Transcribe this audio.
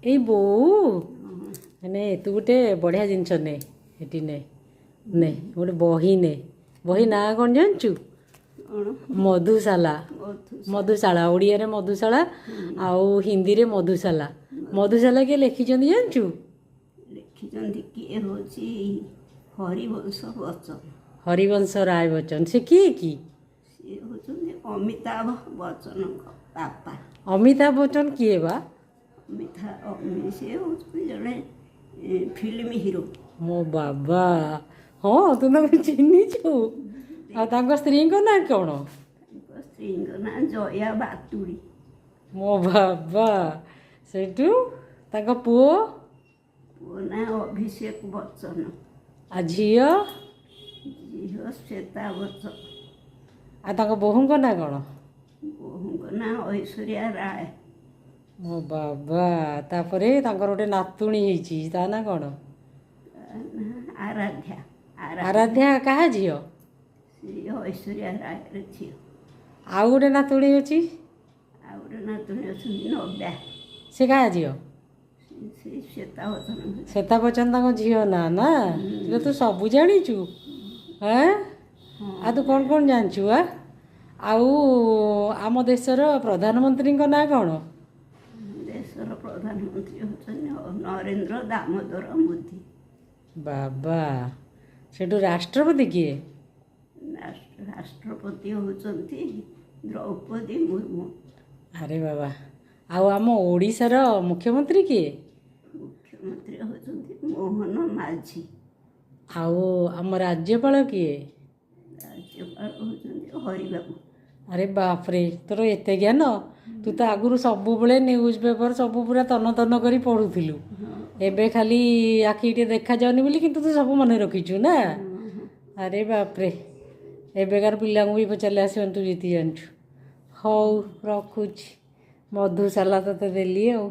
ଏଇ ବୋଉ, ନେ, ତୁ ଗୋଟେ ବଢ଼ିଆ ଜିନିଷ ନେ, ଏଠି ନେ, ନେ ଗୋଟେ ବହି ନେ। ବହି ନାଁ କ'ଣ ଜାଣିଛୁ? କ'ଣ? ମଧୁଶାଲା। ମଧୁ। ମଧୁଶାଳା, ଓଡ଼ିଆରେ ମଧୁଶାଳା ଆଉ ହିନ୍ଦୀରେ ମଧୁଶାଲା। ମଧୁଶାଲା କିଏ ଲେଖିଛନ୍ତି ଜାଣିଛୁ? ଲେଖିଛନ୍ତି କିଏ ହେଉଛି ହରିବଂଶ ବଚ୍ଚନ। ହରିବଂଶ ରାୟ ବଚ୍ଚନ, ସେ କିଏ କି? ସିଏ ହେଉଛନ୍ତି ଅମିତାଭ ବଚ୍ଚନଙ୍କ ବାପା। ଅମିତାଭ ବଚ୍ଚନ କିଏ ବା? ଅମିତାଭ, ସିଏ ହେଉଛନ୍ତି ଜଣେ ଫିଲ୍ମ ହିରୋ। ମୋ ବାବା, ହଁ, ତୁ ତାଙ୍କୁ ଚିହ୍ନିଛୁ। ଆଉ ତାଙ୍କ ସ୍ତ୍ରୀଙ୍କ ନାଁ କ'ଣ? ତାଙ୍କ ସ୍ତ୍ରୀଙ୍କ ନାଁ ଜୟା ବାତୁଡ଼ି। ମୋ ବାବା, ସେଇଠୁ ତାଙ୍କ ପୁଅ? ପୁଅ ନାଁ ଅଭିଷେକ ବଚ୍ଚନ। ଆଉ ଝିଅ? ଝିଅ ଶ୍ଵେତା ବଚ୍ଚନ। ଆଉ ତାଙ୍କ ବୋହୂଙ୍କ ନାଁ କ'ଣ? ବୋହୂଙ୍କ ନାଁ ଐଶ୍ୱର୍ଯ୍ୟା ରାୟ। ମୋ ବାବା, ତାପରେ ତାଙ୍କର ଗୋଟେ ନାତୁଣୀ ହେଇଛି, ତା ନାଁ କ'ଣ? ତା ନାଁ ଆରାଧ୍ୟା। ଆରାଧ୍ୟା କାହା ଝିଅ? ସିଏ ଐଶ୍ୱର୍ଯ୍ୟା ରାୟର ଝିଅ। ଆଉ ଗୋଟେ ନାତୁଣୀ ଅଛି? ଆଉ ଗୋଟେ ନାତୁଣୀ ଅଛନ୍ତି ନବ୍ୟା। ସେ କାହା ଝିଅ? ସେ ଶ୍ଵେତା ବଚ୍ଚନଙ୍କ। ଶ୍ଵେତା ବଚ୍ଚନ ତାଙ୍କ ଝିଅ ନା? ନା, ତୁ ସବୁ ଜାଣିଛୁ ଆଁ? ଆଉ ତୁ କ'ଣ କ'ଣ ଜାଣିଛୁ? ଆ, ଆଉ ଆମ ଦେଶର ପ୍ରଧାନମନ୍ତ୍ରୀଙ୍କ ନାଁ କ'ଣ? ଦେଶର ପ୍ରଧାନମନ୍ତ୍ରୀ ହେଉଛନ୍ତି ନରେନ୍ଦ୍ର ଦାମୋଦର ମୋଦି। ବାବା, ସେଠୁ ରାଷ୍ଟ୍ରପତି କିଏ? ରାଷ୍ଟ୍ରପତି ହେଉଛନ୍ତି ଦ୍ରୌପଦୀ ମୁର୍ମୁ। ଆରେ ବାବା, ଆଉ ଆମ ଓଡ଼ିଶାର ମୁଖ୍ୟମନ୍ତ୍ରୀ କିଏ? ମୁଖ୍ୟମନ୍ତ୍ରୀ ହେଉଛନ୍ତି ମୋହନ ମାଝୀ। ଆଉ ଆମ ରାଜ୍ୟପାଳ କିଏ? ରାଜ୍ୟପାଳ ହେଉଛନ୍ତି ହରିବାବୁ। ଆରେ ବାପରେ, ତୋର ଏତେ ଜ୍ଞାନ! ତୁ ତ ଆଗରୁ ସବୁବେଳେ ନ୍ୟୁଜ୍ ପେପର ସବୁ ପୁରା ତନ୍ନ ତନ୍ନ କରି ପଢ଼ୁଥିଲୁ। ଏବେ ଖାଲି ଆଖି ଟିକେ ଦେଖାଯାଉନି ବୋଲି, କିନ୍ତୁ ତୁ ସବୁ ମନେ ରଖିଛୁ ନା? ଆରେ ବାପରେ, ଏବେକାର ପିଲାଙ୍କୁ ବି ପଚାରିଲେ ଆସିବନି, ତୁ ଯେତିକି ଜାଣିଛୁ। ହଉ, ରଖୁଛି। ମଧୁଶାଲା ତୋତେ ଦେଲି ଆଉ।